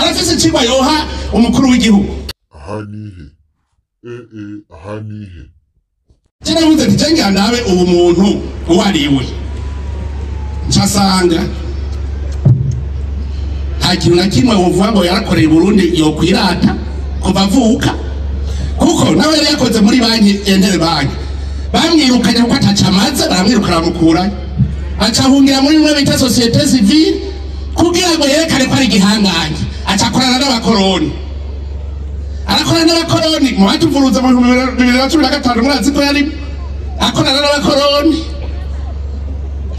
Arafise icigwa yoha umukuru w'igihugu. Aha nihe? Aha nihe? Kiravuze ati cengira ndabe ubu muntu uwo ari we. Ncasanga nta kintu na kimwe wovuga ngo yarakoreye Burundi yokwirata kuva avuka, kuko nawe yari yakoze muri banki Entebe banki bamwirukanye kuko atacamaze, baramwirukana bamukurayo, aca ahungira muri bimwe bita société civile kugira ngo yerekane ko ari igihangange. Aca akorana n'abakoroni, arakorana n'abakoroni mu batuvuruza mu 2015, murazi ko yari akorana n'abakoroni.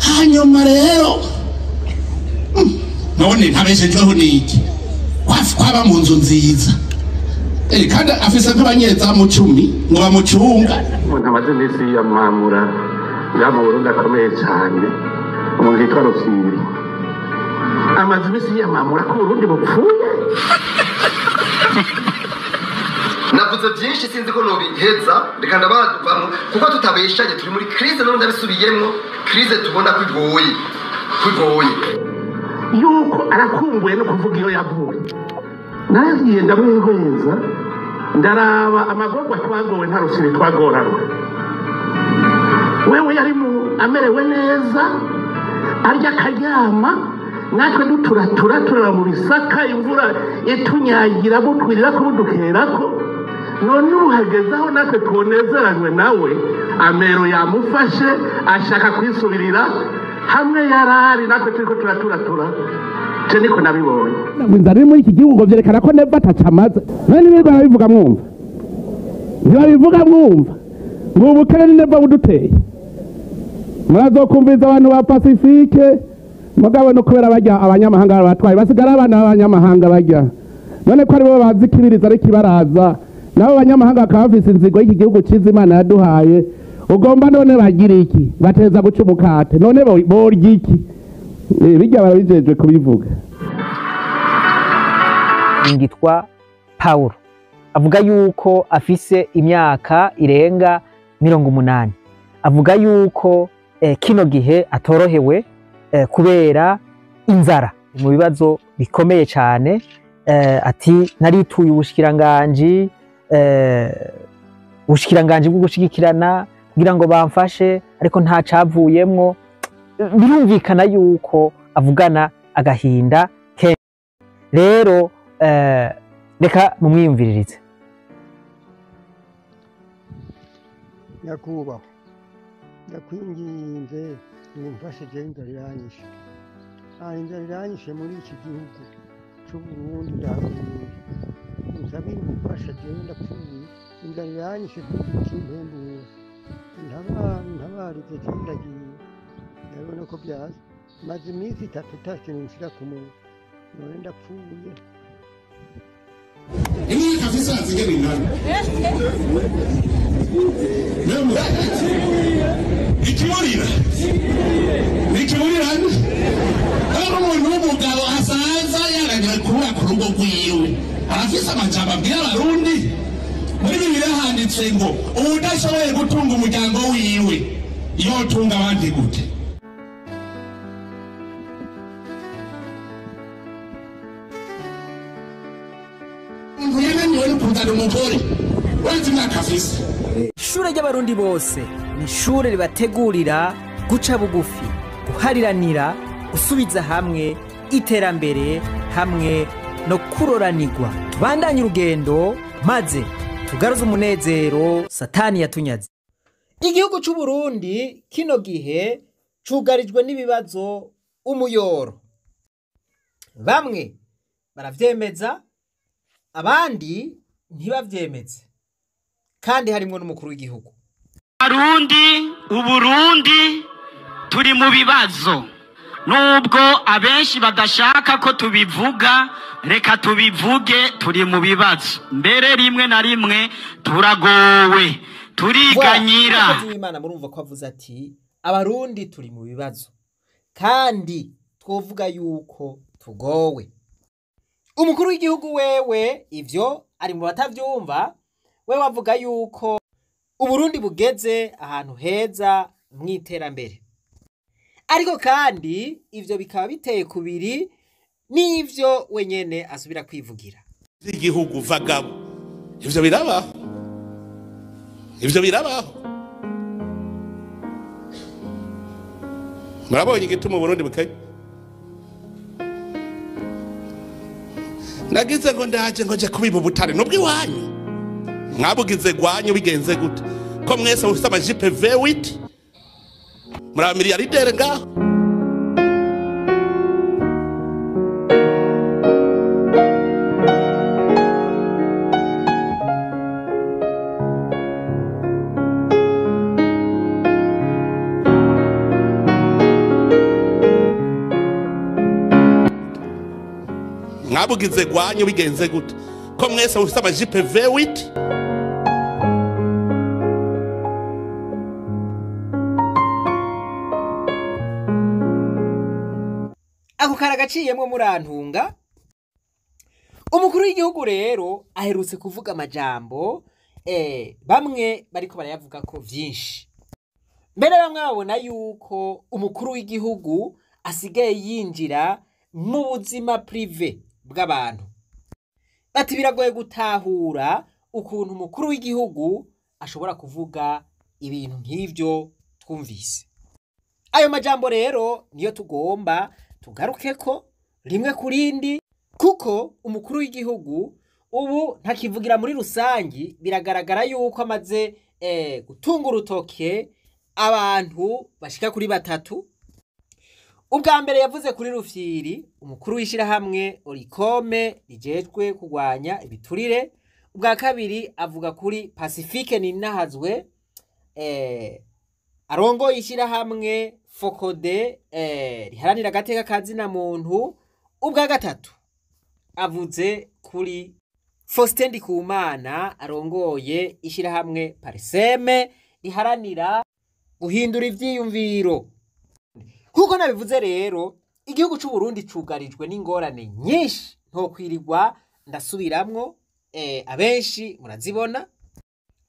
Hanyuma rero none ntabeshejweho n'iki kwaba mu nzu nziza, kandi afise nk'abanyezamu 10 ngo bamucunga. Umuntu amaze iminsi yiyamamura ngaha mu Burundi akomeye cyane, umuntu yitwa Rufyiri, amaze iminsi yiyamamura ko Uburundi bupfuye. Navuze byinshi sinzi ko nobiheza, reka ndabaduvamo kuko tutabeshanye, turi muri crise none ndabisubiyemwo, crise tubona ko igoye, ko igoye. Yuko arakumbuye no kuvuga iyo yavuye. Naragiye ndamwihweza, ndaraba amagorwa twagowe, nta Rufyiri twagoranwe. Wewe yari mu amerewe neza, arya akaryama, natwe duturatura turara mu bisaka, imvura itunyagira butwirira ko budukerako. None ubu hageze aho natwe tunezeranywe nawe, amero yamufashe ashaka kwisubirira hamwe yarari, natwe turiko turaturatura. Je niko nabibonye. Inzara iri muri iki gihugu ngo vyerekana ko Neva atacamaze. None ntibirirwa barabivuga mwumva, ntibabivuga mwumva ngo ubukene ni Neva buduteye. Murazokumviriza abantu ba Pacifique, mugabo no kubera barya abanyamahanga batwaye, basigara abana b'abanyamahanga barya. None ko aribo bazi kibiriza ariko ibaraza, nabo abanyamahanga bakaba bafise inzigo y'iki gihugu ciza Imana yaduhaye. Ugomba none bagira iki? Bateza guca umukate, none borya iki? Bijya barabijejwe kubivuga. Ngitwa Paulo avuga yuko afise imyaka irenga 80, avuga yuko kino gihe atorohewe kubera inzara, mu bibazo bikomeye cyane. Ati narituye ubushikiranganji, ubushikiranganji bwo gushigikirana kugira ngo bamfashe, ariko nta cavuyemwo. Birumvikana yuko avugana agahinda kenshi. Rero reka mumwiyumviririze. Nyakubahwa, ndakwinginze nimfashe, je inzara iranyishe. Inzara iranyishe muri iki gihugu c'Uburundi, ndahaguye unsabire ubufasha, jewe ndapfuye, inzara iranyishe kimpembura, ntabarize, jewe ndagiye, ndabona ko byaza. Maze iminsi 3 ata kintu nshira ku munwa, none ndapfuye. Imyaka afise azigera ingana. Ikiburira ikiburira ari umuntu w'umugabo asaza yarangiye kubura ku rugo rwiwe, arafise amajambo abwira abarundi. Muri Bibiliya handitse ngo uwudashoboye gutunga umuryango wiwe yotunga abandi gute? Umuntu yananiwe no kuzana umugore, urazi imyaka afise. Ishure ry'abarundi bose ni ishure ribategurira guca bugufi, guhariranira, gusubiza hamwe, iterambere hamwe no kuroranirwa. Tubandanye urugendo maze tugaruze umunezero Satani yatunyaze. Igihugu c'u Burundi kino gihe cugarijwe n'ibibazo umuyoro. Bamwe baravyemeza, abandi ntibavyemeze, kandi harimwo n'umukuru w'igihugu. Abarundi, Uburundi turi mu bibazo, nubwo abenshi badashaka ko tubivuga, reka tubivuge, turi mu bibazo. Mbere rimwe na rimwe turagowe, turiganyira. Umukozi w'Imana murumva ko avuze ati abarundi turi mu bibazo, kandi twovuga yuko tugowe. Umukuru w'igihugu wewe ivyo ari mu batavyumva, wewe avuga yuko Uburundi bugeze ahantu heza mw'iterambere. Ariko kandi ivyo bikaba biteye kubiri N'ivyo wenyene asubira kwivugira. Igihugu vagabo ivyo birabaho, ivyo birabaho. Murabonye igituma Burundi bukaye. Nagize ngo ndaje ngo nje kubiba ubutare nubwo iwanyu mwabugize gwanyu bigenze gute ko mwese mufite amajipe V8 muri miliyardere ngaho. Mwabugize gwanyu bigenze gute ko mwese mufite amajipe V8. Ako karagaciyemwo murantunga. Umukuru w'igihugu rero aherutse kuvuga amajambo bamwe bariko barayavuga ko vyinshi. Mbere bamwe babona yuko umukuru w'igihugu asigaye yinjira mu buzima prive bw'abantu. Bati biragoye gutahura ukuntu umukuru w'igihugu ashobora kuvuga ibintu nk'ivyo twumvise. Ayo majambo rero niyo tugomba tugarukeko rimwe kurindi, kuko umukuru w'igihugu ubu ntakivugira muri rusangi. Biragaragara yuko amaze gutunga urutoke abantu bashika kuri batatu. Ubwa mbere yavuze kuri Rufyiri, umukuru w'ishirahamwe Orikome rijejwe kurwanya ibiturire. Ubwa kabiri avuga kuri Pacifique Ninahazwe, arongoye ishirahamwe Fokode riharanira agateka ka zina muntu. Ubwa gatatu avuze kuri Faustin Ndikumana arongoye ishirahamwe Parseme riharanira guhindura ivyiyumviro. Kuko nabivuze rero, igihugu c'u Burundi cugarijwe n'ingorane nyinshi ntokwirirwa ndasubiramwo, abenshi murazibona.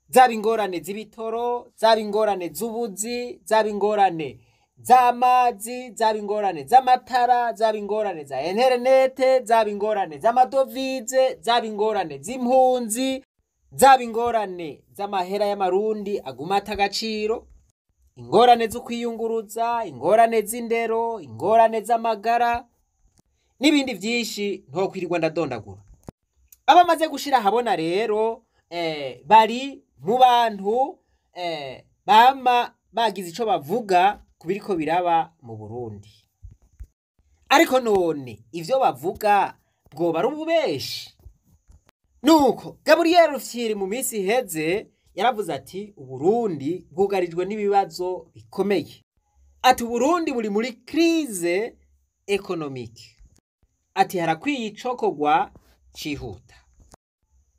Zaba ingorane z'ibitoro, zaba ingorane z'ubuzi, zaba ingorane z'amazi, zaba ingorane z'amatara, zaba ingorane za interinete, zaba ingorane z'amadovize, zaba ingorane z'impunzi, zaba ingorane z'amahera y'amarundi aguma ata agaciro, ingorane zo kwiyunguruza, ingorane z'indero, ingorane z'amagara n'ibindi vyinshi ntokwirirwa ndadondagura. Abamaze gushira ahabona rero bari mu bantu bama bagize ico bavuga kubiriko biraba mu Burundi. Ariko none ivyo bavuga bwoba ari ububeshi? Nuko Gabriel Rufyiri mu minsi iheze yaravuze ati Uburundi bwugarijwe n'ibibazo bikomeye. Ati Uburundi buri muri crise économique. Ati harakwiye icokorwa cihuta.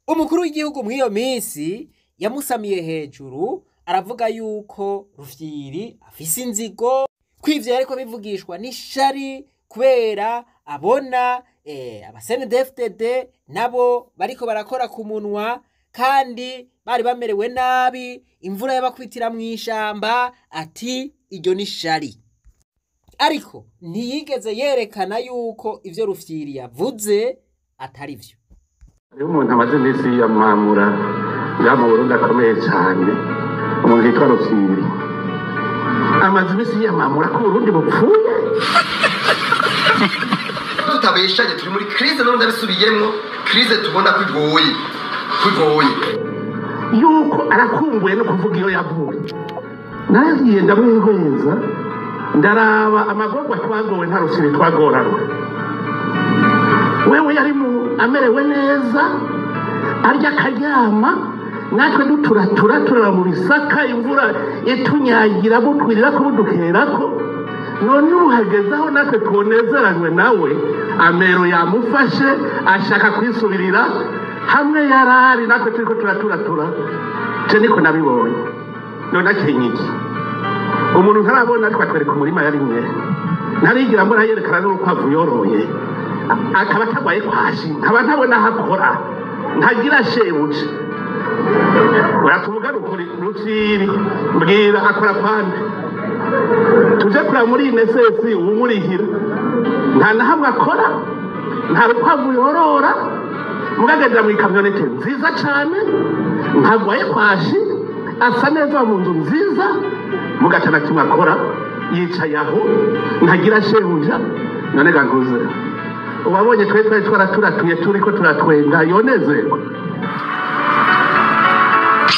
Umukuru w'igihugu mw'iyo minsi yamusamiye hejuru aravuga yuko Rufyiri afise inzigo, kw'ivyo yariko bivugishwa n'ishari kubera abona aba CNDD-FDD nabo bariko barakora ku munwa kandi bari bamerewe nabi, imvura yabakwitira mw'ishamba, ati iryo ni shari. Ariko ntiyigeze yerekana yuko ivyo Rufyiri yavuze atari vyo. Hariho umuntu amaze iminsi yiyamamura ngaha mu Burundi akomeye cyane, umuntu yitwa Rufyiri. Amaze iminsi yiyamamura ko Uburundi bupfuye. Tutabeshanye turi muri crise, none ndabisubiyemwo, crise tubona ko igoye, ko igoye. Yuko arakumbuye no kuvuga iyo yavuye. Naragiye ndamwihweza, ndaraba amagorwa twagowe nta Rufyiri twagoranwe. Wewe yari mu amerewe neza, arya akaryama, natwe duturatura turara mu bisaka, imvura itunyagira butwirirako budukerako. None ubu hageze aho natwe twonezeranywe nawe, amero yamufashe ashaka kwisubirira hamwe yarari, natwe turiko turaturatura. Je niko nabibonye. None akenye iki? Umuntu ntarabona ariko atwereka umurima yarimye, ntarigira mbona yerekana n'urukwavu yoroye, akaba atagwaye kwashi, nkaba ntabona aho akora, ntagira shebuja. Uratuvuga ukuri Rufyiri, mbwira akora kwande? Tuje kuraba muri INSS uwumurihira, nta na hamwe akora. Nta rukwavu yorora, mugagendera mu ikamyonete nziza cane, ntagwaye kwashi, asa neza mu nzu nziza, mugatana kimwe akora, yicaye aho ntagira shebuja. None ganguze uwabonye twe twari twaraturatuye turiko turatwenga yonezerwa.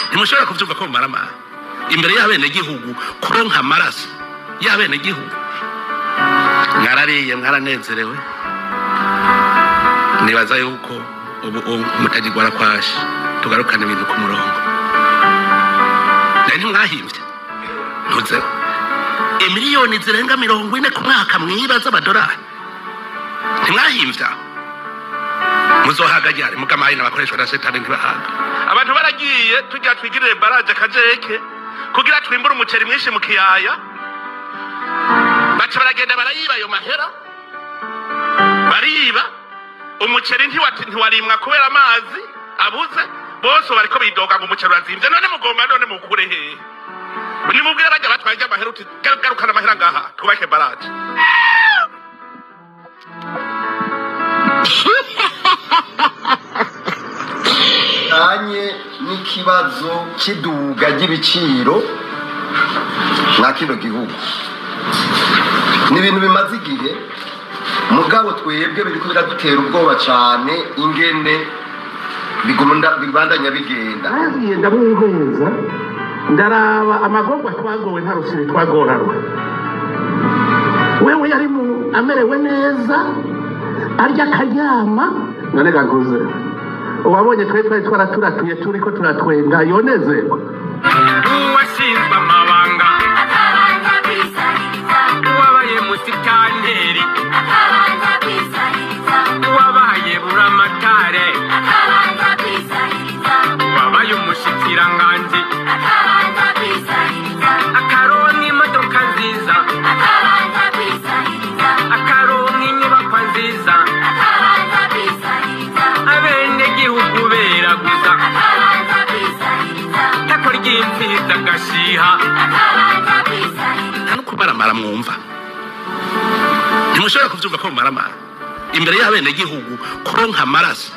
Ntimushobora kuvyumva ko mumaramara imbere y'abenegihugu, kuronka amaraso y'abenegihugu. Mwarariye, mwaranezerewe, nibaza yuko ubu mutagigwara kwashi. Tugarukane ibintu ku murongo. Nari ntimwahimvye ntuzeho imiliyoni zirenga 40 ku mwaka mwiba z'amadolari, ntimwahimvye aho muzohaga ryari? Mugamayi n'abakoreshwa na shetani ntibahaga. Abantu baragiye tujya twigirire baraje akajeke kugira twimbure umuceri mwinshi mu kiyaya, baca baragenda barayiba ayo mahera, bariba umuceri, ntiwarimwa kubera amazi abuze. Bose bariko bidoga ngo umuceri urazimvye. None mugomba none mukure hehe? Nimubwire bajya batwaye amahera uti garukana amahera ngaha twubake baraje. Anye n'ikibazo cy'iduga ry'ibiciro mwa kino gihugu ni ibintu bimaze igihe, mugabo twebwe biriko biradutera ubwoba cane ingene bibandanya bigenda. Naragiye ndamwihweza, ndaraba amagorwa twagowe, nta rusiri twagoranwe. Wewe yari mu amerewe neza, arya akaryama. None ganguze uwabonye twe twari twaraturatuye turiko turatwenga yonezerwa. Uwashinzwe amabanga uwabaye musitanteri uwabaye buramatare wabaye umushikiranganji akaronka imodoka nziza akaronka inyubakwa nziza abenegihugu beraguza tako ry'imfizi agashiha. Nta no kumaramara mwumva, ntimushobora kuvyumva ko mumaramara imbere y'abenegihugu kuronka amaraso.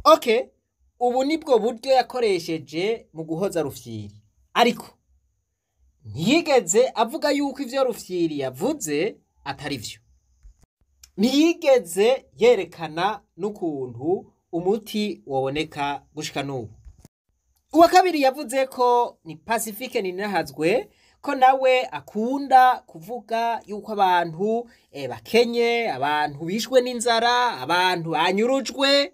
Okay, ubu nibwo buryo yakoresheje mu guhoza Rufyiri, ariko ntiyigeze avuga yuko ivyo Rufyiri yavuze atari vyo. Ntiyigeze yerekana n'ukuntu umuti woboneka gushika n'ubu. Uwa kabiri yavuze ko ni Pacifique Ninahazwe, ko nawe akunda kuvuga yuko abantu bakenye, abantu bishwe n'inzara, abantu banyurujwe.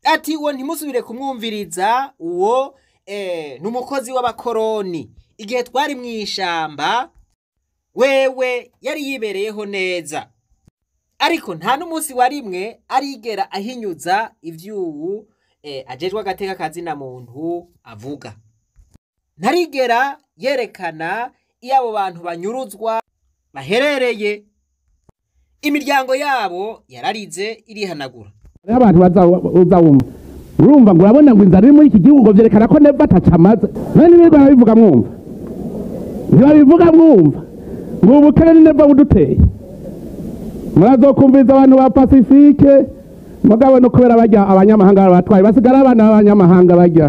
Ati uwo ntimusubire kumwumviriza, uwo n'umukozi w'abakoroni. Igihe twari mw'ishamba wewe yari yibereyeho neza, ariko nta n'umunsi wa rimwe arigera ahinyuza ivy'ubu ajejwe agateka kazina muntu avuga. Ntarigera yerekana iyo abo bantu banyuruzwa baherereye, imiryango yabo yararize irihanagura. Hariho abantu bazawumva urumva ngo urabona ngo inzara iri muri iki gihugu ngo vyerekana ko neva atacamaze. None ntibirirwa barabivuga mwumva, ntibabivuga mwumva ngo ubukene ni neva buduteye. Murazokumviriza abantu ba Pacifique, mugabo no kubera barya abanyamahanga batwaye basigara abana b'abanyamahanga barya.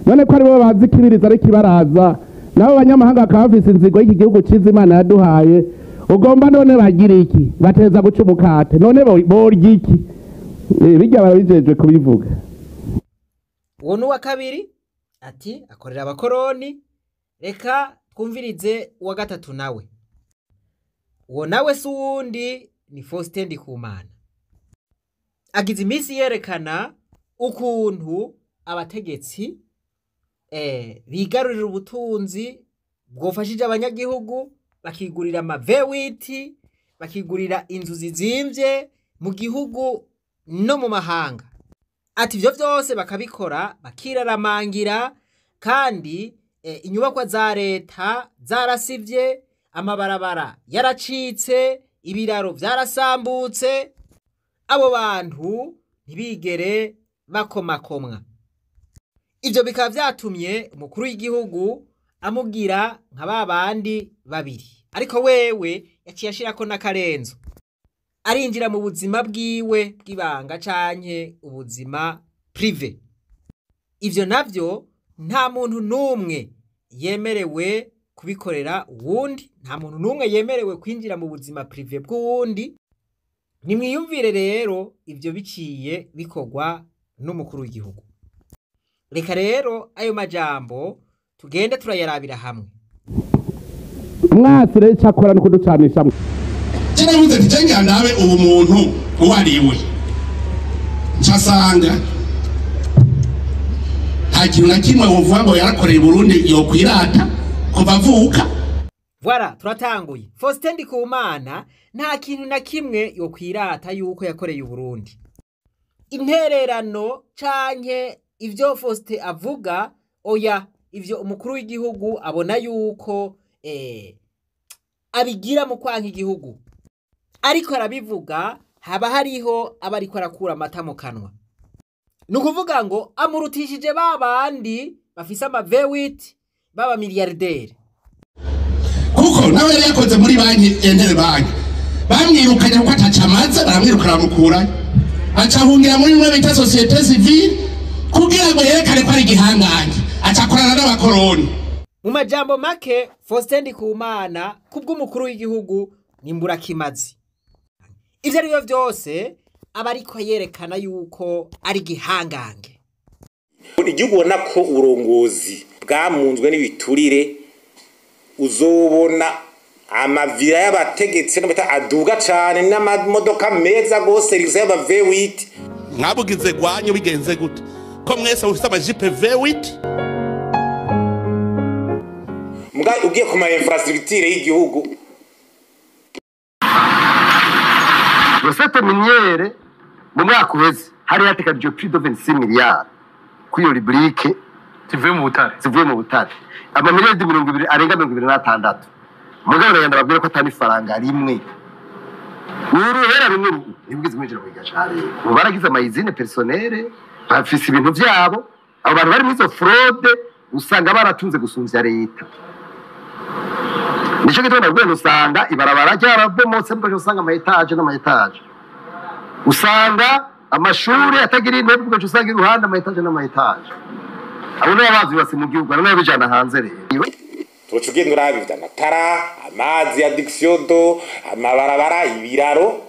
None ko aribo bazi kibiriza ariko ibaraza, nabo abanyamahanga bakaba bafise inzigo y'iki gihugu ciza Imana yaduhaye. Ugomba none bagira iki? Bateza guca umukate, none borya iki? Bijya barabijejwe kubivuga. Uwo ni uwa kabiri ati akorera abakoroni. Reka twumvirize uwa gatatu nawe. Uwo nawe si uwundi ni Faustin Ndikumana. Agize iminsi yerekana ukuntu abategetsi bigarurira ubutunzi bwofashije abanyagihugu, bakigurira ama V8, bakigurira inzu zizimvye mu gihugu no mu mahanga. Ati ivyo vyose bakabikora bakiraramangira, kandi inyubakwa za leta zarasivye, amabarabara yaracitse, ibiraro vyarasambutse, abo bantu ntibigere bakomakomwa. Ivyo bikaba vyatumye umukuru w'igihugu amugira nka ba bandi babiri, ariko wewe yaciye ashirako n'akarenzo. Arinjira mu buzima bwiwe bw'ibanga canke ubuzima privé. Ivyo navyo nta muntu n'umwe yemerewe kubikorera uwundi, nta muntu n'umwe yemerewe kwinjira mu buzima privé bw'uwundi. Nimwiyumvire rero ivyo biciye bikorwa n'umukuru w'igihugu. Reka rero ayo majambo tugende turayarabira hamwe. Mwasi rero icyakora ni ukuducanishamwe. Kiravuze nti cengira ndabe ubu muntu uwo ari we, ncasanga nta kintu na kimwe wovuga ngo yarakoreye Burundi yokwirata kuva avuka. Voilà, turatanguye. Faustin Ndikumana nta kintu na kimwe yokwirata yuko yakoreye Burundi. Intererano canke ivyo Faustin avuga, oya, ivyo umukuru w'igihugu abona yuko abigira mu kwanka igihugu. Ariko arabivuga haba hariho abariko arakura amata mu kanwa. Ni ukuvuga ngo amurutishije ba bandi bafise ama V8 baba milliardaire. Kuko nawe yari yakoze muri banki Interbank, bamwirukanye kuko ataca amaze, baramwirukana bamukurayo, aca ahungira muri bimwe bita société civile kugira ngo yerekane ko ari igihangange, aca akorana n'abakoroni. Mu majambo make, Faustin Ndikumana kubw'umukuru w'igihugu ni mburakimazi. Ivyo ari byo vyose aba ariko yerekana yuko ari igihangange. Igihugu ubona ko uburongozi bwamunzwe n'ibiturire, uzobona amavira y'abategetsi n'amata aduga cane n'amamodoka meza gose rize y'aba V8. Mwabugize gwanyu bigenze gute ko mwese mufise amajipe V8? Mbwa ugiye ku ma infrastructure y'igihugu. Recette minière mu mwaka uheze hari hateganijwe plus de 26 milliards kuri iyo rubrique zivuye mu butare, zivuye mu butare, amamiliyoni 20 arenga 26. Mugabo ndagenda babwira ko atari ifaranga rimwe uruhera rumwe ntibwize mwinjira mu gashare. Ubu baragize ama usine personnelle, bafise ibintu vyabo. Abo bantu bari muri izo fraude usanga baratunze gusumvya leta. Nico gituma nabwo usanga ibarabara ryarabomotse, mbwo usanga ama étage n'ama étage, usanga amashuri atagira intebe, mbwo usanga iruhande ama étage n'ama étage. Abo nibo bavyubatse mu gihugu, abo nibo bijana hanze rero. Tuca ugenda uraba amatara, amazi ya adduction d'eau, amabarabara, ibiraro,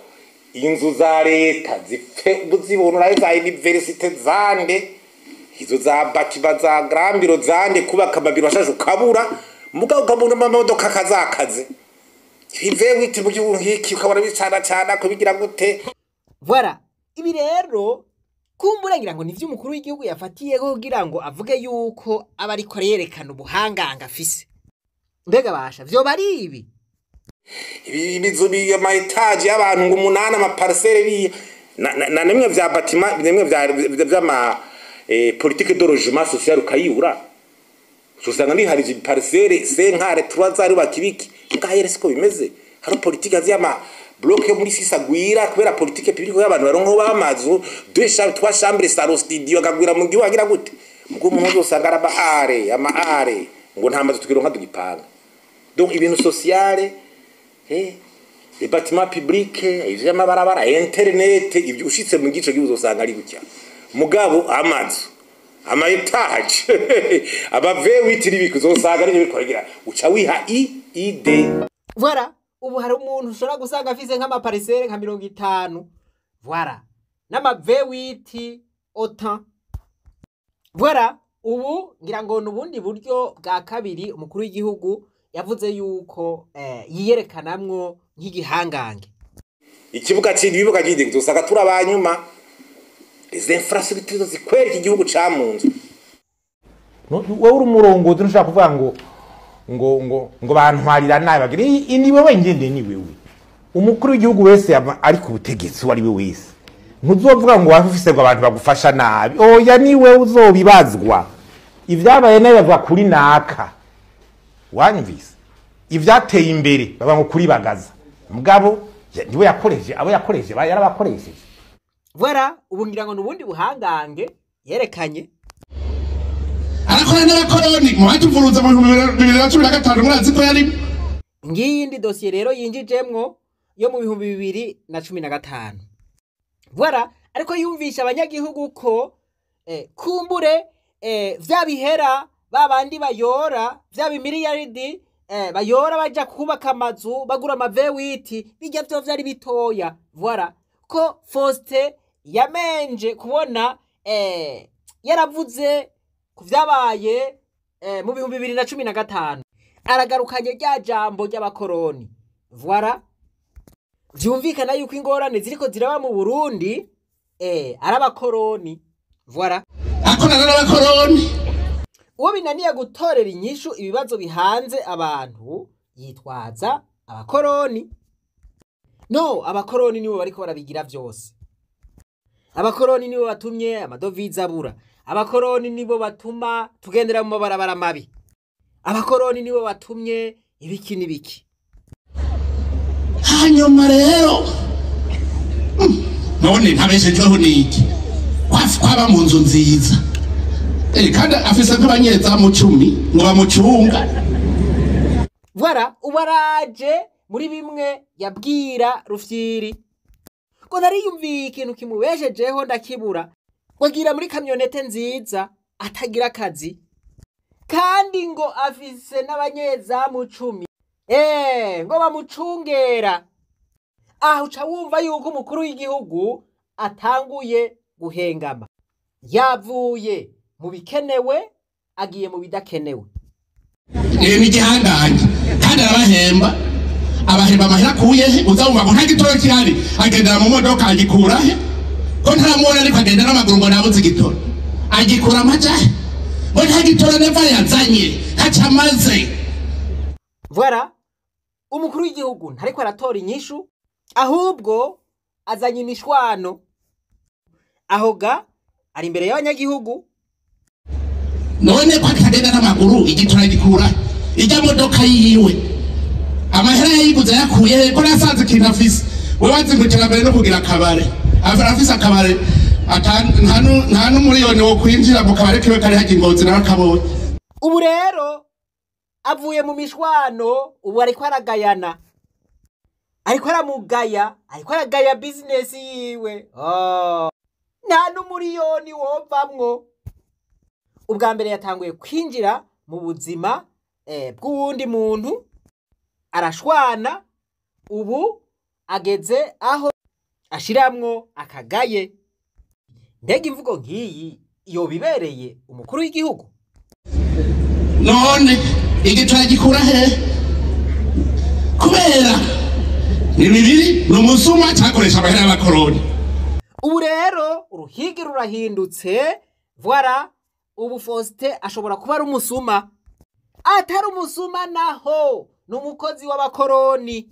inzu za leta zipfe uzibona urabe za université zande, izo za bâtiments za grand bureau zande, kubaka amabiro ashaje ukabura, mugabo ukabona amamodoka akazakaze. Ive witi mu gihugu nk'iki ukabona bicana cana kubigira gute. Voilà, ibi rero kumbura ngira ngo nivyo umukuru w'igihugu yafatiyeho kugira ngo avuge yuko aba ariko yerekana ubuhanganga afise. Mbega basha vyoba ari ibi? Ibi ibizu ama étage y'abantu ngo umunani, ama parcelle bi na nimwe vya bâtiment, nimwe vya vy'ama politique de logement social ukayibura. Usanga niharije parcelle senkare trois bakibiki ngahere siko bimeze. Hari politique y'ama bloc yo muri sisa gwira kubera politique publique y'abantu baronko bamazu deux chambres, trois chambres, salon, studio akagwira mu gihugu agira gute. Mugo umuntu usanga araba are ama are ngo nta mazu tukironka tugipanga. Donc ibintu sociale, les bâtiments publics, ivy'amabarabara, internet, ibyo ushitse mu gice gihugu usanga ari gutya. Mugabo amazu, ama étage, aba V8 n'ibiki uzosanga ari bikoragira uca wiha i id. Voilà, ubu hari umuntu ushobora gusanga afise nk'ama parcelle nka 50. Voilà, n'ama V8 autant. Voilà, ubu ngira ngo nubundi buryo bwa kabiri umukuru w'igihugu yavuze yuko yiyerekanamwo nk'igihangange. Ikibuga cy'ibibuga cy'indege uzosanga turabanyuma. Les infrastructures zikwereka igihugu camunzwe. Wowe uri umurongozi ntushaka kuvuga ngo ngo ngo ngo bantwarira nabi bagira ni wewe ngende ni wewe. Umukuru w'igihugu wese ari ku butegetsi uwo ari we wese, ntuzovuga ngo wafise ngo abantu bagufasha nabi. Oya, ni wewe uzobibazwa. Ivyabaye nabi bavuga kuri naka, wanyumvise? Ivyateye imbere baba ngo kuri Bagaza, mugabo niwe yakoresheje abo yakoresheje yarabakoresheje. Voilà, ubu ngira ngo nubundi buhangange yerekanye. Arakora n'abakoroni mu batuvuruza mu 2015 murazi ko yari Ngiyi indi dosiye rero yinjijemwo yo mu 2015. Voilà, ariko yumvisha abanyagihugu ko kumbure vya bihera babandi bayora vya bimiliyaridi bayora baja kubaka amazu bagura ama V8 bijya vyo vyari bitoya. Voilà ko Faustin yamenje kubona yaravuze ku vyabaye mu 2015, aragarukanye rya jambo ry'abakoroni. Voilà, vyumvikana yuko ingorane ziriko ziraba mu Burundi ari abakoroni. Voilà, akorana n'abakoroni. Uwo binaniye gutorera inyishu ibibazo bihanze abantu yitwaza abakoroni. No, abakoroni nibo bariko barabigira vyose. Abakoroni nibo batumye amadovize abura. Abakoroni nibo batuma tugendera mu mabarabara mabi. Abakoroni nibo batumye ibiki n'ibiki. Hanyuma rero none ntabeshejweho n'iki kwaba mu nzu nziza, kandi afise nk'abanyezamu 10 ngo bamucunga. Voilà, ubu araje muri bimwe yabwira Rufyiri ngo nariyumviye ikintu kimubeshejeho ndakibura, ngo agira muri kamyonete nziza atagira akazi, kandi ngo afise n'abanyezamu 10 ngo bamucungera. Aho uca wumva yuko umukuru w'igihugu atanguye guhengama, yavuye mu bikenewe agiye mu bidakenewe. Ni igihangange kandi arabahemba, abahemba amahera akuye he? Uzabumva ngo nta gitoro kihari, agendera mu modoka agikura he? Ko ntaramubona ariko agenda n'amaguru ngo nabuze igitoro, agikura amaja he? Ngo nta gitoro neva yazanye, ntaco amaze. Voilà, umukuru w'igihugu ntariko aratora inyishu, ahubwo azanye imishwano. Ahoga ari imbere y'abanyagihugu. None ko atagenda n'amaguru igitoro agikura ijya modoka yiwe, amahera yayiguze yakuye he? Ko nasanze ikintu afise we wazi ngo iterambere no kugira akabare, afise akabare nta n'umuriyoni wo kwinjira mu kabare kiwe kari hajya Ingozi nawe akabonye. Ubu rero avuye mu mishwano, ubu ariko aragayana, ariko aramugaya, ariko aragaya business yiwe. Nta n'umuriyoni wovamwo. Ubwa mbere yatanguye kwinjira mu buzima bw'uwundi muntu, arashwana. Ubu ageze aho ashiramwo akagaye. Mbega imvugo nk'iyi yobibereye umukuru w'igihugu? None igitoro agikura he? Kubera ni bibiri, ni umusuma cyakoresha amahera y'abakoroni. Ubu rero uruhigi rurahindutse. Voilà, ubu Faustin ashobora kuba ari umusuma. Atari umusuma naho ni umukozi w'abakoroni.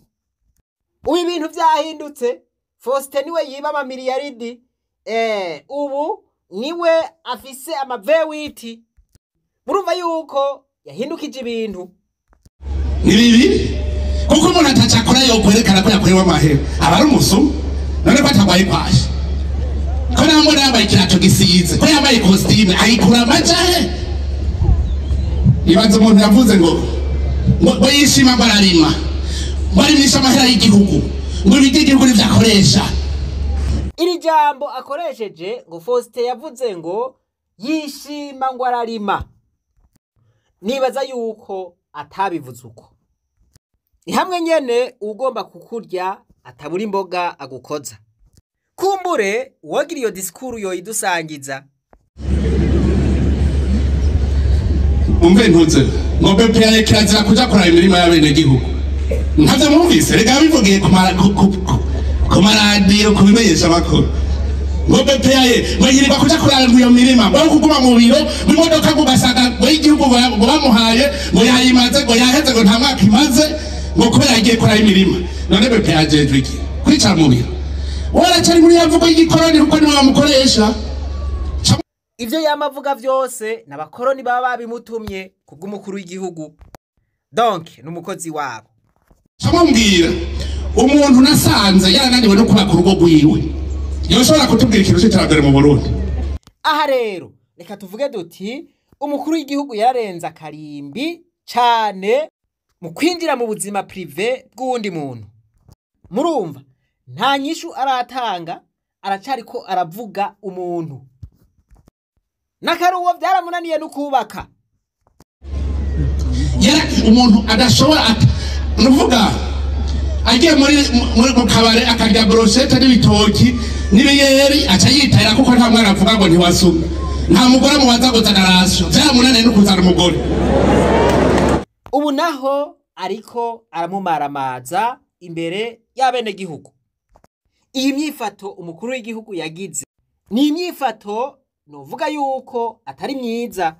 Ubu ibintu vyahindutse, Faustin niwe yiba amamiliyaridi, ubu niwe afise ama V8. Murumva yuko yahindukije ibintu. Ni bibiri, kuko umuntu atacakora yokwerekana ko yakorewe amahera aba ari umusuma. None ko atagwaye kwashe, ko namubona yambaye ikirato gisize, ko yambaye ikositime, ayikura amaja he? Ibaze umuntu yavuze ngo ngo yishima ngo ararima, ngo arimisha amahera y'igihugu, ngo ibiryo igihugu nivyo akoresha. Iri jambo akoresheje ngo Faustin yavuze ngo yishima ngo ararima, nibaza yuko atabivuze uko. Ni hamwe nyene ugomba kukurya atabura imboga agukoza. Kumbure uwagira iyo disikuru yoyidusangiza. Umve ntuze ngo BPA kirazira kuja kuraba imirima y'abenegihugu. Ntavyo mwumvise? Reka bivugiye ku maradiyo, ku bimenyesha makuru. Ngo BPA ngo yirirwa kuja kuraba iyo mirima, ngo kuguma mu biro, ngo imodoka ngo basaga ngo y'igihugu ngo bamuhaye ngo yayimaze, ngo yaheze, ngo nta mwaka imaze, ngo kubera yagiye kuraba imirima. None BPA ajejwe iki? Kwicara mu biro. Waracari muri ya mvugo y'igikoroni kuko niwe bamukoresha. Ivyo yamavuga vyose n'abakoroni baba babimutumye kubw'umukuru w'igihugu. Donc n'umukozi wabo. Camubwira umuntu nasanze yarananiwe no kubaka urugo rwiwe, yoshobora kutubwira ikintu c'iterambere mu Burundi? Aha rero reka tuvuge duti umukuru w'igihugu yararenze akarimbi cane mu kwinjira mu buzima privé bw'uwundi muntu. Murumva nta nyishu aratanga, aracariko aravuga umuntu. N'akaruwo byaramunaniye no kubaka. Yara umuntu adashobora nuvuga agiye muri mu kabare akarya brochette n'ibitoki n'ibiyeri, aca yitahira, kuko nta mwana avuga ngo ntiwasumye, nta mugore amubaza ngo zana ration. Byaramunaniye no kuzana umugore. Ubu naho ariko aramumaramaza imbere y'abenegihugu. Iyi myifato umukuru w'igihugu yagize ni imyifato novuga yuko atari myiza.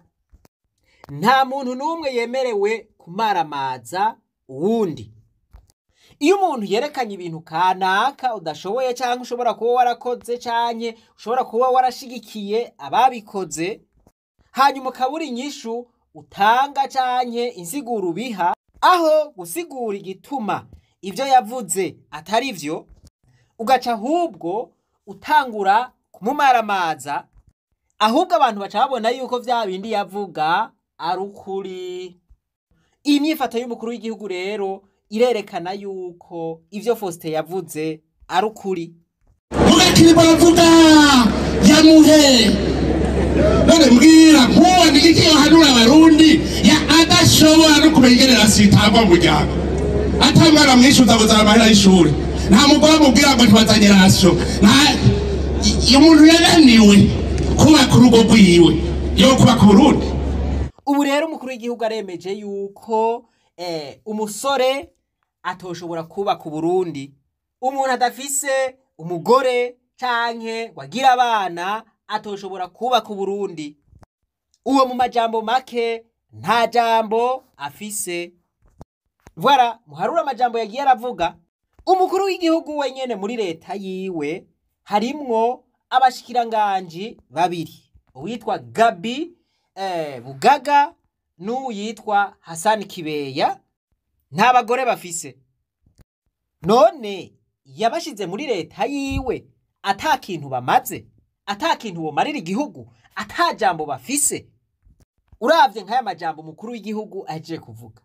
Nta muntu n'umwe yemerewe kumaramaza uwundi. Iyo umuntu yerekanye ibintu kanaka udashoboye, cyangwa ushobora kuba warakoze, canke ushobora kuba warashigikiye ababikoze, hanyuma ukabura inyishu utanga canke insiguro ubiha, aho gusigura igituma ibyo yavuze atari vyo, ugaca ahubwo utangura kumumaramaza, ahubwo abantu baca babona yuko vya bindi yavuga ari ukuri. Iyi myifato y'umukuru w'igihugu rero irerekana yuko ivyo Faustin yavuze ari ukuri. Mugakiri baravuga yamuhe. None mbwira, nkuwo ni iki yohanura Abarundi ya adashobora no kumenya ingene ration itangwa mu muryango, ata mwana mwishuza ngo zana amahera y'ishuri, nta mugore amubwira ngo ntibazanye ration, nta iyo umuntu yananiwe kubaka urugo rwiwe yo kubaka Uburundi. Ubu rero umukuru w'igihugu aremeje yuko umusore atoshobora kubaka Uburundi. Umuntu adafise umugore canke wagira abana atoshobora kubaka Uburundi. Uwo mu majambo make nta jambo afise. Voilà, muharura amajambo yagiye aravuga. Umukuru w'igihugu wenyene muri leta yiwe harimwo abashikiranganji babiri, uwitwa Gabi Bugaga n'uwitwa Hassan Kibeya, nta bagore bafise. None yabashize muri leta yiwe ata kintu bamaze, ata kintu bomarira igihugu, ata jambo bafise. Uravye nk'aya majambo umukuru w'igihugu ahejeje kuvuga,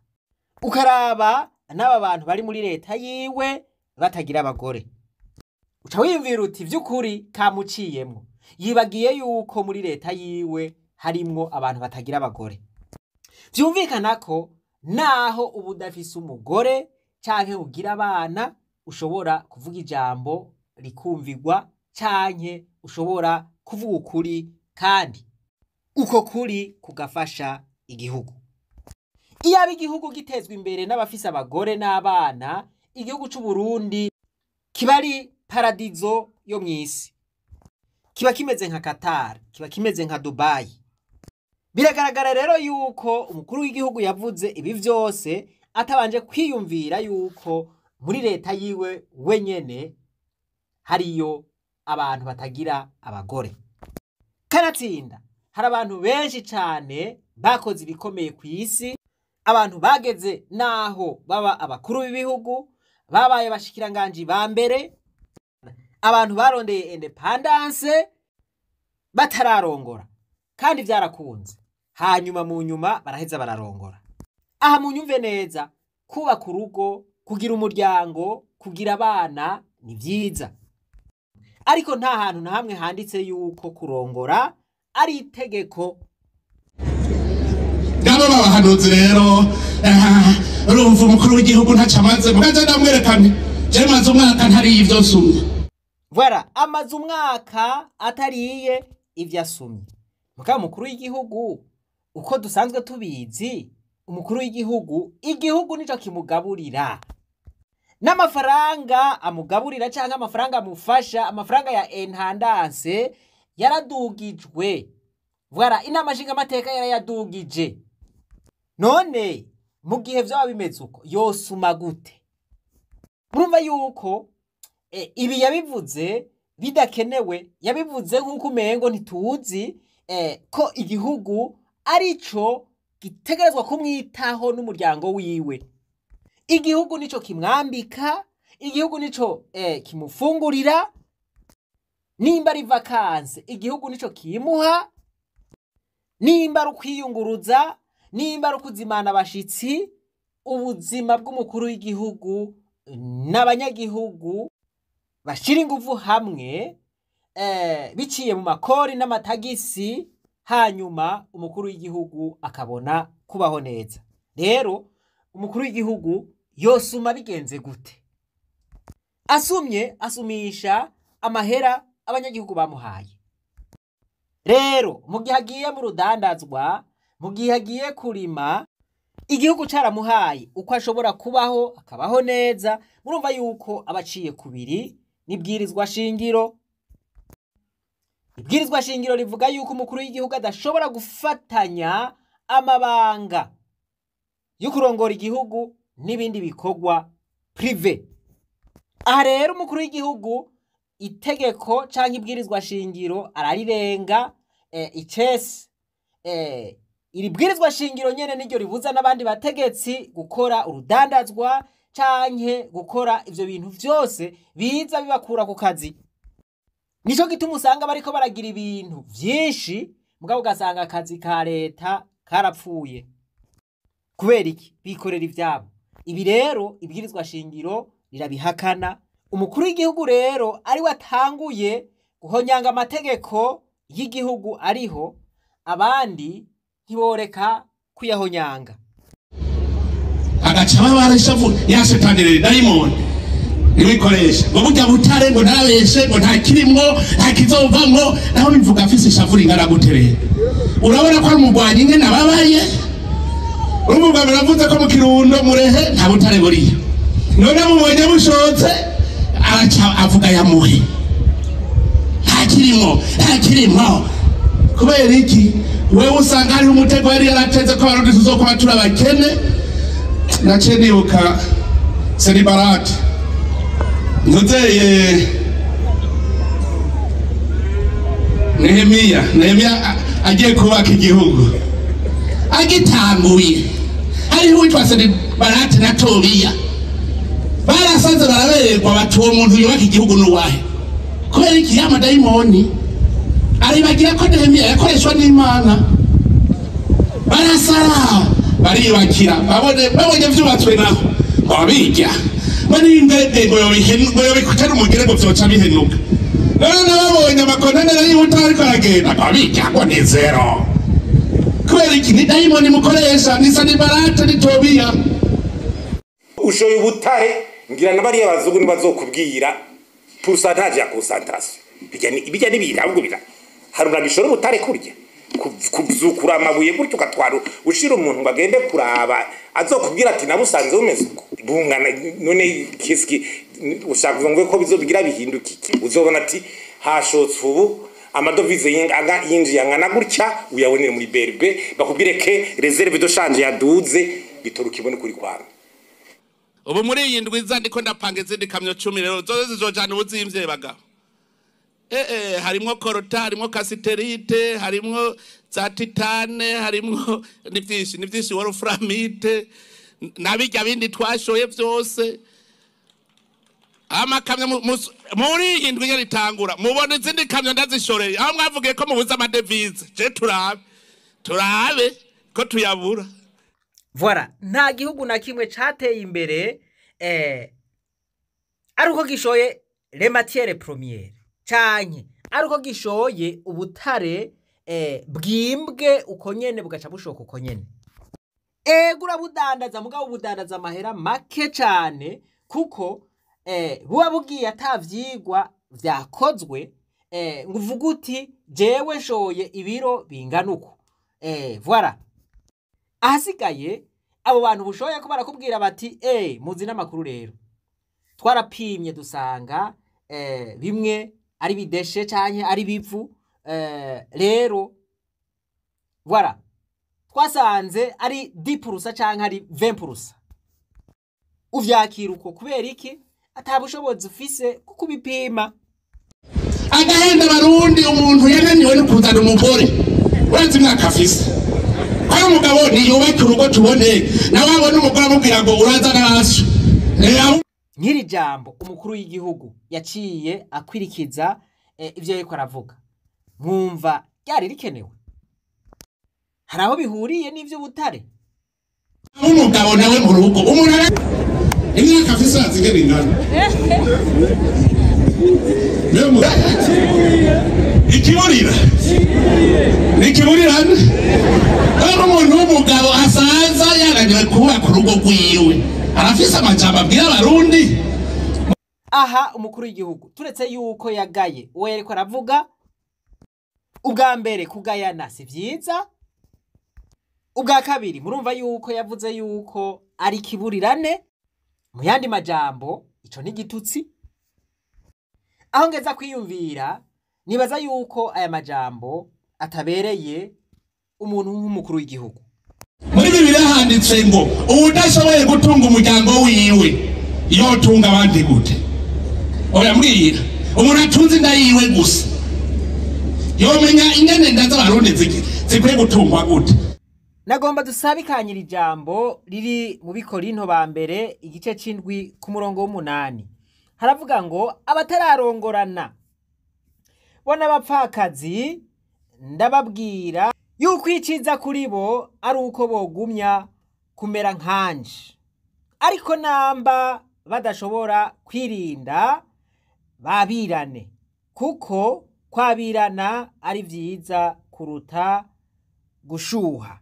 ukaraba n'aba bantu bari muri leta yiwe batagira abagore, uca wiyumvira uti vy'ukuri kamuciyemwo, yibagiye yuko muri leta yiwe harimwo abantu batagira abagore. Vyumvikana ko naho uba udafise umugore canke ugira abana, ushobora kuvuga ijambo rikumvirwa, canke ushobora kuvuga ukuri, kandi uko kuri kugafasha igihugu. Iyaba igihugu gitezwa imbere n'abafise abagore n'abana, igihugu c'u Burundi kiba ari paradizo yo mw'isi, kiba kimeze nka Qatar, kiba kimeze nka Dubai. Biragaragara rero yuko umukuru w'igihugu yavuze ibi vyose atabanje kwiyumvira yuko muri leta yiwe wenyene hariyo abantu batagira abagore. Kanatsinda hari abantu benshi cane bakoze ibikomeye ku isi, abantu bageze naho baba abakuru b'ibihugu, babaye abashikiranganji ba mbere, abantu barondeye indépendance batararongora, kandi vyarakunze. Hanyuma mu nyuma baraheza bararongora. Aha munyumve neza, kubaka urugo, kugira umuryango, kugira abana ni vyiza, ariko nta hantu na hamwe handitse yuko kurongora ari itegeko. Ngabo babahanuzi rero, urumva umukuru w'igihugu ntaco amaze, mugaze ndamwerekane je maze umwaka ntariye ivyo nsumye. Voilà, amaze umwaka atariye ivyo asumye. Mugabo umukuru w'igihugu, uko dusanzwe tubizi, umukuru w'igihugu, igihugu nico kimugaburira. N'amafaranga amugaburira canke amafaranga amufasha, amafaranga ya intendance yaradugijwe. Voilà, inama nshingamateka yarayadugije. None mu gihe vyoba bimeze uko, yosuma gute? Murumva yuko ibi yabivuze bidakenewe, yabivuze nk'uko umengo ntituzi ko igihugu arico gitegerezwa kumwitaho n'umuryango wiwe. Igihugu nico kimwambika, igihugu nico kimufungurira, nimba ari vacances igihugu nico kimuha, nimba ari ukwiyunguruza, nimba ari ukuzimana abashitsi, ubuzima bw'umukuru w'igihugu n'abanyagihugu bashira inguvu hamwe biciye mu makori n'amatagisi, hanyuma umukuru w'igihugu akabona kubaho neza. Rero umukuru w'igihugu yosuma bigenze gute? Asumye asumisha amahera abanyagihugu bamuhaye. Rero mu gihe agiye mu rudandazwa, mu gihe agiye kurima, igihugu caramuhaye uko ashobora kubaho akabaho neza, murumva yuko abaciye kubiri n'ibwirizwa shingiro. Ibwirizwa shingiro rivuga yuko umukuru w'igihugu adashobora gufatanya amabanga yo kurongora igihugu n'ibindi bikorwa privé. Aha rero umukuru w'igihugu itegeko canke ibwirizwa shingiro ararirenga. Icese iri bwirizwa shingiro nyene niryo ribuza n'abandi bategetsi gukora urudandazwa canke gukora ivyo bintu vyose biza bibakura ku kazi. Nico gituma usanga bariko baragira ibintu vyinshi, mugabo ugasanga akazi ka leta karapfuye. Kubera iki? Bikorera ivyabo. Ibi rero ibwirizwa shingiro rirabihakana. Umukuru w'igihugu rero ari we atanguye guhonyanga amategeko y'igihugu ariho, abandi ntiboreka kuyahonyanga. Agaca babareshavu yashetanire dayimoni ibikoresha ngo burya butare ngo ntabeshe ngo nta kirimwo nta kizovamwo, naho bivuga afise ishavu ringana gute. Rero urabona ko ari umugwanyi nyene ababaye. Urumva biravuze ko mu Kirundo Murehe nta butare buriyo, none mubonye bushotse araca avuga yamuhe nta kirimwo nta kirimwo. Kubera iki? Wewe usanga hariho umutego yari yarateze ko abarundi tuzokuba turi abakene. Naciye nibuka Senibarate ntuzeye Nehemiya agiye kubaka igihugu agitanguye, hariho uwitwa Senibarate na Tobiya barasanze barabererwa bati uwo muntu yubaka igihugu n'uwahe? Kubera iki? Ya madayimoni aribagira ko Nehemiya yakoreshwa n'Imana. Barasara bariyubakira, babonye vyubatswe naho ngo babirya ngo ngo yobikutera umugere ngo vyoca bihenuka. None nababonye amakontenera y'ubutare ariko aragenda ngo babirya ngo ni zero. Kubera iki? Ni dayimoni mukoresha, ni Sanibarate ni Tobiya. Ushoye ubutare ngira na bariya bazungu ntibazokubwira pourcentage ya concentration. Bijya n'ibintu ahubwo bira hari uragishora ubutare kurya kuzukura amabuye gutyo ugatwara ushira umuntu ngo agende kuraba azokubwira ati nabusanze bumeze uko bungana. None kiski ushaka ngo ko bizobigira bihinduka iki? Uzobona ati hashotse ubu amadovize yinjiye angana gutya, uyabonere muri BRB bakubwire ke reserve de change yaduze, bitoruka ibone kuri kwami. Ubu muri iyi ndwi iza ndiko ndapanga izindi kamyo 10 rero zose zizojana ubuzimvye bagabo. Harimwo korota, harimwo kasiterite, harimwo za titane, harimwo ni vyinshi wolframite nabirya bindi twashoye vyose. Amakamyo muri iyi ndwi nyene itangura mubona izindi kamyo ndazishoreye aho mwavugiye ko mubuze amadevize, je turabe ko tuyabura. Voilà, nta gihugu na kimwe cateye imbere ari uko gishoye les matières premières canke ari uko gishoye ubutare bwimbwe uko nyene bugaca bushoka uko nyene. Ego urabudandaza, mugabo ubudandaza amahera make cane, kuko buba bugiye atavyigwa vyakozwe ngo uvuge uti jewe nshoye ibiro bingana uku. Voilà. Ahasigaye abo bantu bushoye ko barakubwira bati muzi n'amakuru rero twarapimye dusanga bimwe ari bideshe canke ari bivu, rero voilà twasanze ari 10% canke ari 20%. Uvyakira uko kubera iki? Atabushobozi ufise kuko ubipima. Agahenda barundi umuntu yananiwe no kuzana umugore urazi imyaka afise. Kwa umugabo niyubake urugo tubone, nawe abone umugore amubwira ngo uraza naraso. Nk'iri jambo umukuru w'igihugu yaciye akwirikiza ivyo yariko aravuga, mwumva ryari rikenewe? Hari aho bihuriye n'ivy'ubutare? Umugabo nawe mu rugo umuntu Imyaka afise azigera ingana. Ikiburira. Ikiburirane. Kandi umuntu w'umugabo asanza yananiwe kubaka urugo rwiwe. Arafise amajambo abwira abarundi. Aha umukuru w'igihugu turetse yuko yagaye uwo yariko aravuga ubwa mbere kugayana si vyiza, ubwa kabiri murumva yuko yavuze yuko ari kiburirane, mu yandi majambo ico ni gitutsi. Aho ngeza kwiyumvira nibaza yuko aya majambo atabereye umuntu nk'umukuru w'igihugu. Muri Bibiliya handitse ngo uwudashoboye gutunga umuryango wiwe yotunga abandi gute? Oya mbwira, umuntu atunze inda yiwe gusa yomenya ingene inda z'abarundi zikwiye gutungwa gute? Nagomba dusabikanyira ijambo riri mu Bikorinto ba mbere igice c'indwi ku murongo w'umunani. Haravuga ngo abatararongorana bo n'abapfakazi ndababwira yuko iciza kuri bo ari uko bogumya kumera nkanje, ariko namba badashobora kwirinda babirane, kuko kwabirana ari vyiza kuruta gushuha.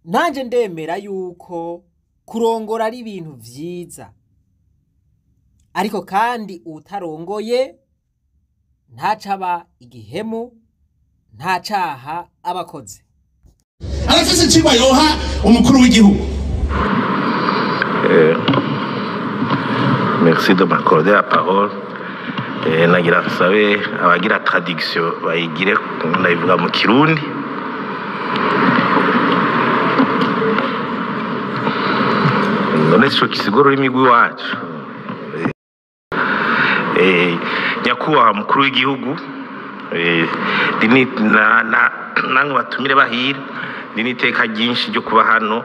Nanje ndemera yuko kurongora ari ibintu vyiza, ariko kandi utarongoye ntacaba igihemu, nta caha abakoze. Arafise icigwa yoha umukuru w'igihugu. Merci de m'accorder la parole. Nagira nsabe abagira traduction bayigire ndayivuga mu Kirundi. None sico kisigura ururimi rw'iwacu. Nyakubahwa mukuru w'igihugu, namwe batumire bahira, ndi n'iteka ryinshi ryo kuba hano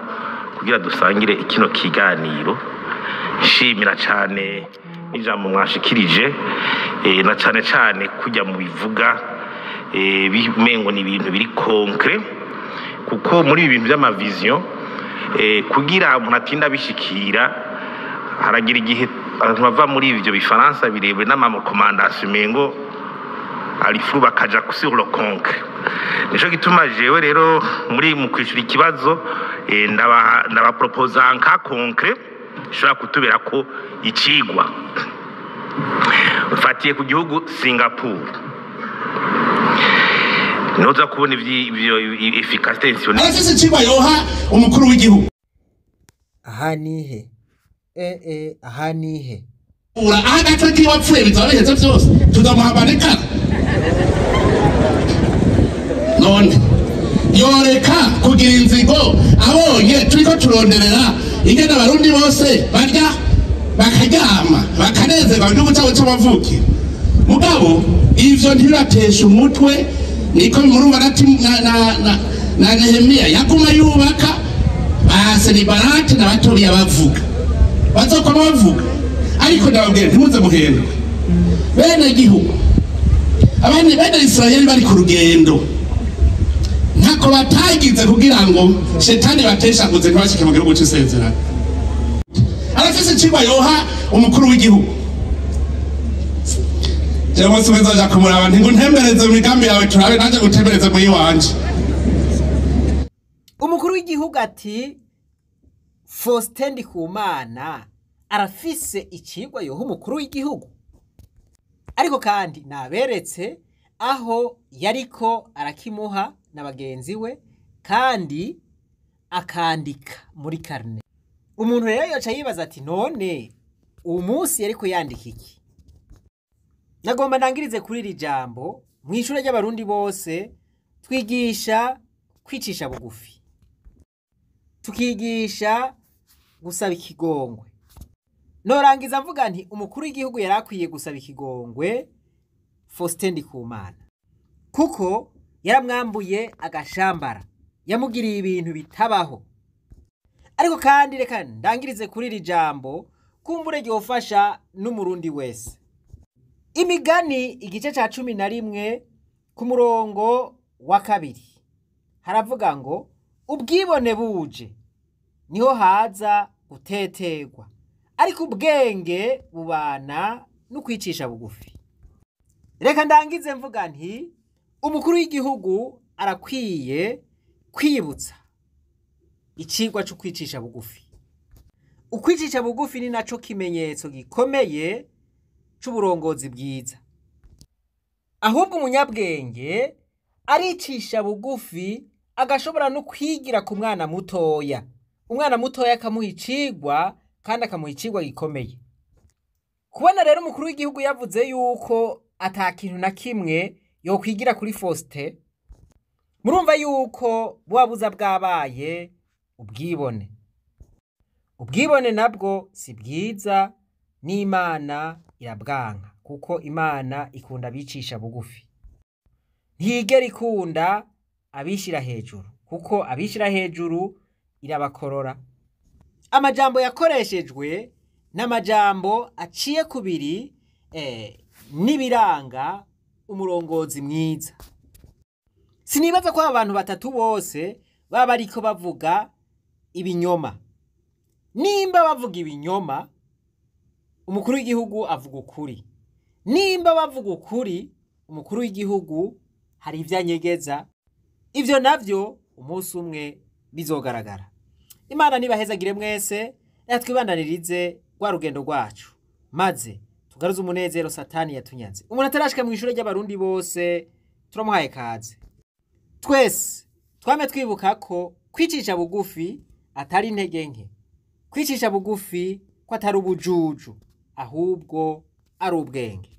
kugira dusangire ikino kiganiro. Nshimira cane n'ijambo mwashikirije, na cane cane kujya mu bivuga bimengo ni ibintu biri concret, kuko muri ibi bintu vy'amavision kugira umuntu atinda bishikira haragira igihe abantu bava muri ivyo bifaransa birebire n'amarekomandasiyo mengo alifu bakaja sur le concret. Nico gituma jewe rero muri mu kwishura ikibazo ndabaproposa nka concret ishobora kutubera ko icigwa. Mfatiye ku gihugu Singapore, noza kubona ivyo efficacité nationale. Arafise icigwa yoha umukuru w'igihugu. Aha nihe? Aha nihe? Ura aha gato kiwe apfuye bizaba biheze vyose tuzamuhabanekana. None yoreka kugira inzigo abonye turiko turonderera ingene abarundi bose barya bakaryama bakanezerwa n'igihugu cabo c'amavukiro. Mugabo ivyo ntibibatesha umutwe, niko murumva na Nehemiya yaguma yubaka ba Senibarati na Batobiya bavuga bazokoma bavuga, ariko ndababwira ntimuze muhendwe. Bene gihugu abandi bene Israeli bari ku rugendo ntako batagize kugira ngo shetani bateshaguze ntibashike mu gihugu c'isezerano. Arafise icigwa yoha umukuru w'igihugu. Jewe umunsi umwe nzoja kumuraba nti ngo ntembereze mu migambi yawe turabe, nanje gutembereze mu yiwanje. Umukuru w'igihugu ati Faustin Ndikumana arafise icigwa yoha umukuru w'igihugu, ariko kandi naberetse aho yariko arakimuha na bagenzi we, kandi akandika muri karne. Umuntu rero yoca yibaza ati none uwo munsi yariko yandika iki? Nagomba ndangirize kuri iri jambo. Mw'ishure ry'abarundi bose twigisha kwicisha bugufi, tukigisha gusaba ikigongwe. Norangiza mvuga nti umukuru w'igihugu yarakwiye gusaba ikigongwe Faustin Ndikumana, kuko yaramwambuye agashambara, yamugiriye ibintu bitabaho. Ariko kandi reka ndangirize kuri iri jambo kumbure ryofasha n'umurundi wese. Imigani igice ca 11 ku murongo wa 2 haravuga ngo ubwibone buje niho haza gutetegwa, ariko ubwenge bubana no kwicisha bugufi. Reka ndangize mvuga nti umukuru w'igihugu arakwiye kwibutsa icigwa cyo kwicisha bugufi. Ukwicisha bugufi ni naco kimenyetso gikomeye c'uburongozi bwiza. Ahubwo umunyabwenge aricisha bugufi, agashobora no kwigira ku mwana mutoya. Umwana mutoya akamuha icigwa, kandi akamuha icigwa gikomeye. Kubona rero umukuru w'igihugu yavuze yuko ata kintu na kimwe yokwigira kuri Faustin, murumva yuko buba buza bwabaye ubwibone. Ubwibone nabwo si bwiza, n'Imana irabwanka, kuko Imana ikunda abicisha bugufi. Ntiyigera ikunda abishira hejuru, kuko abishira hejuru irabakorora. Amajambo yakoreshejwe n'amajambo aciye kubiri n'ibiranga umurongozi mwiza. Sinibaza ko abantu batatu bose baba bariko bavuga ibinyoma. Nimba bavuga ibinyoma, umukuru w'igihugu avuga ukuri. Nimba bavuga ukuri, umukuru w'igihugu hari ivyo anyegeza. Ivyo navyo umunsi umwe bizogaragara. Imana nibahezagire mwese, natwibandanirize rwa rugendo rwacu, maze tugaruze umunezero Satani yatunyaze. Umuntu atarashika mu ishure ry'abarundi bose turamuhaye kaze. Twese twame twibuka ko kwicisha bugufi atari intege nke, kwicisha bugufi ko atari ubujuju, ahubwo ari ubwenge.